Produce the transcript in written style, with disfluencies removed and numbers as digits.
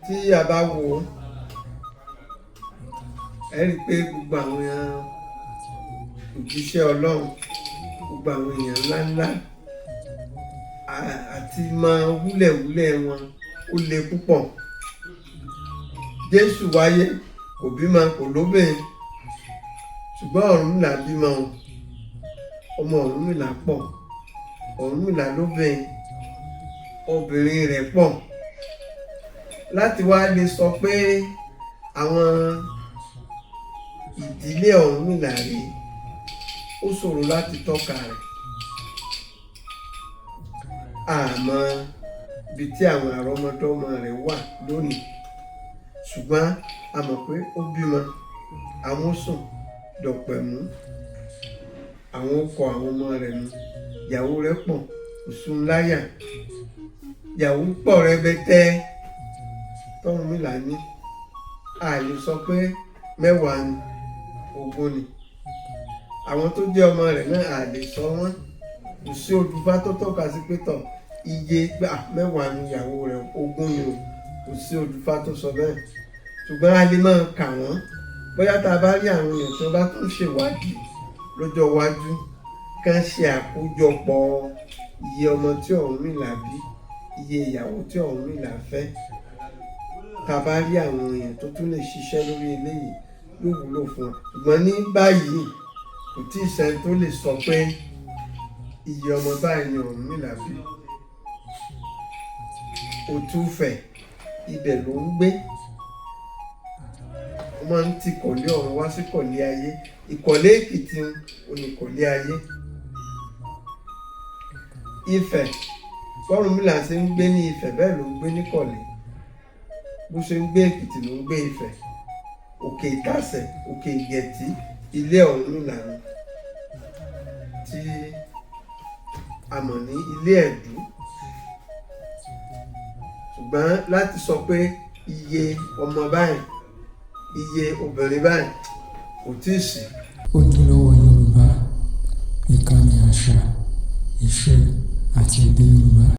Tí a bá wo, ẹ rí i pé gbogbo àwọn òjíṣẹ́ Ọlọ́run, gbogbo àwọn èèyàn ńláńlá àti mọ wúlẹ̀wúlẹ̀ wọn, ó le púpọ̀. Jésù wáyé, kò bímọ, kò lóbìnrin, ṣùgbọ́n Ọ̀rúnmìlà bímọ o. Ọmọ Ọ̀rúnmìlà pọ̀. Ọ̀rúnmìlà lóbìnrin, obìnrin rẹ̀ pọ̀. Láti wá lè sọ pé àwọn ìdílé Ọ̀rúnmìlà rèé, ó ṣòro láti tọ́ka rẹ̀. Àmọ́ ibi tí àwọn àrọ́mọdọ́mọ rẹ̀ wà lónìí, ṣùgbọ́n a mọ̀ pé ó bímọ. Amúsùn, Dọ̀pẹ̀mú, àwọn ọkọ àwọn ọmọ rẹ̀ nu. Ìyàwó rẹ̀ pọ̀, Òṣùnláyà, ìyàwó pọ̀ rẹpẹtẹ tỌ́rúnmìlà ní. A lè sọ pé 10 ni, 20 ni. Àwọn tó jẹ́ ọmọ rẹ̀ náà, a lè sọ wọ́n. Kò sí odùfá tó tọ́ka sí pé tọ̀ iye gbà 10 ni ìyàwó rẹ̀, 20 ni o. Kò sí odùfá tó sọ bẹ́ẹ̀, ṣùgbọ́n a lè máa kà wọ́n. Bóyá tá a bá rí àwọn èèyàn tí wọ́n bá tún ṣèwádìí lọ́jọ́ iwájú, kán ṣe àkójọpọ̀ iye ọmọ tí Ọ̀rúnmìlà bí, iye ìyàwó tí Ọ̀rúnmìlà fẹ́, tá a bá rí àwọn èèyàn tó tún lè ṣiṣẹ́ lórí eléyìí, yóò wúlò fún wọn. Ṣùgbọ́n ní báyìí, kò tí ì sẹ́ni tó lè sọ pé iye ọmọ báyìí ni Ọ̀rúnmìlà bí. Òtúfẹ̀, ibẹ̀ ló ń gbé. Ó máa ń ti kọ̀lé ọ̀run wá sí kọ̀lé ayé. Ìkọ̀lé Èkìtì oníkọ̀lé ayé. Ifẹ̀, bọ́rúnmìlà ṣe ń gbé ní Ifẹ̀, bẹ́ẹ̀ ló ń gbé ní Kọ̀lé. Bó ṣe ń gbé Èkìtì ló ń gbé Ifẹ̀. Òkè Ìtàsẹ̀, Òkè Ìgẹ̀tì, ilé Ọ̀rúnmìlà ni, tí a mọ̀ ní ilé Ẹ̀dú. Ṣùgbọ́n láti sọ pé iye ọmọ báyìí, iye obìnrin báyìí, kò tíì sí. Ojúlówó Yorùbá, ìkànnì àṣà, ìṣe àti èdè Yorùbá.